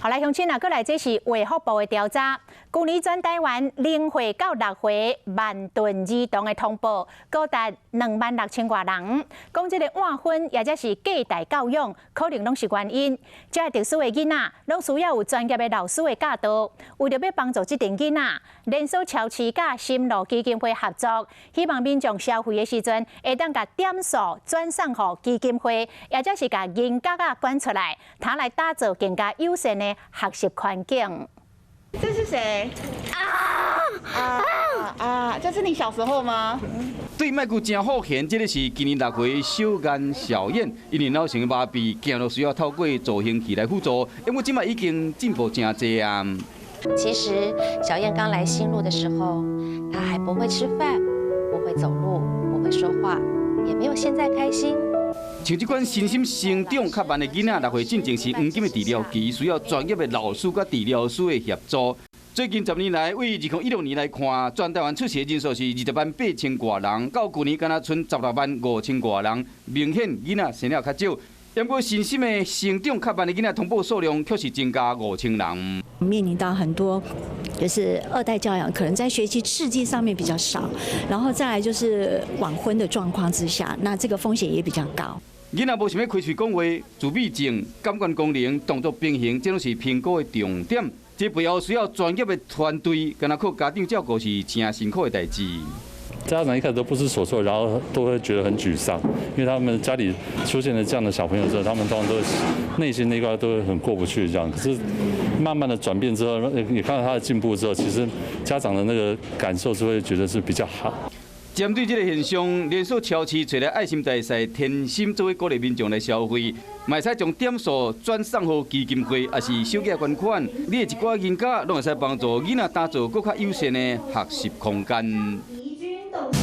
好來，鄉親啊，閣來這是衛福部的調查。舊年全台灣0歲到6歲慢鈍兒童的通報，高達26,000外人。講這个晚婚，抑者是隔代教養，可能攏是原因。這个特殊的囡仔，攏需要有專業的老師的教導。為著欲幫助這陣囡仔，連鎖超市佮心路基金會合作，希望民眾消費的時陣，會當共點數轉送予基金會，抑者是共銀角仔捐出來，通來打造更加友善的學習環境。這是誰？啊啊啊！這是你小時候嗎？對麥閣誠好閒，這个是今年6歲小顏小燕，因為腦性麻痹，行路需要透過助行器來輔助，因為這擺已經進步誠濟啊。其實小燕剛來心路的時候，她還不會吃飯，不會走路，不會說話，也沒有現在開心。像這款身心成長較慢的囡仔，6歲進前是黃金的治療期，需要專業的老師佮治療師的協助。最近10年來，對2016年來看，全台灣出世人數是20萬8千外人，到舊年敢若賰16萬5千外人，明顯囡仔生了較少。不過身心的成長較慢的囡仔通報數量卻是增加5000人。面臨到很多就是二代教養，可能在學習刺激上面比較少，然後再來就是晚婚的狀況之下，那這個風險也比較高。囡仔無想欲開喙講話，自閉症、感官功能、動作平衡，這攏是評估的重點。這背後需要專業的團隊，敢若靠家長照顧是誠辛苦的代誌。家長一開始都不知所措，然後都會覺得很沮喪，因為他們家裡出現了這樣的小朋友之後，他們通常都內心那塊都會很過不去這樣。可是慢慢的轉變之後，你看到他的進步之後，其實家長的那個感受是會覺得是比較好。針對這个現象，連鎖超市揣來愛心大使天心做伙鼓勵民眾來消費，嘛會使將點數轉送予基金會，抑是小額捐款。你的一寡銀角，攏會使幫助囡仔打造閣較友善的學習空間。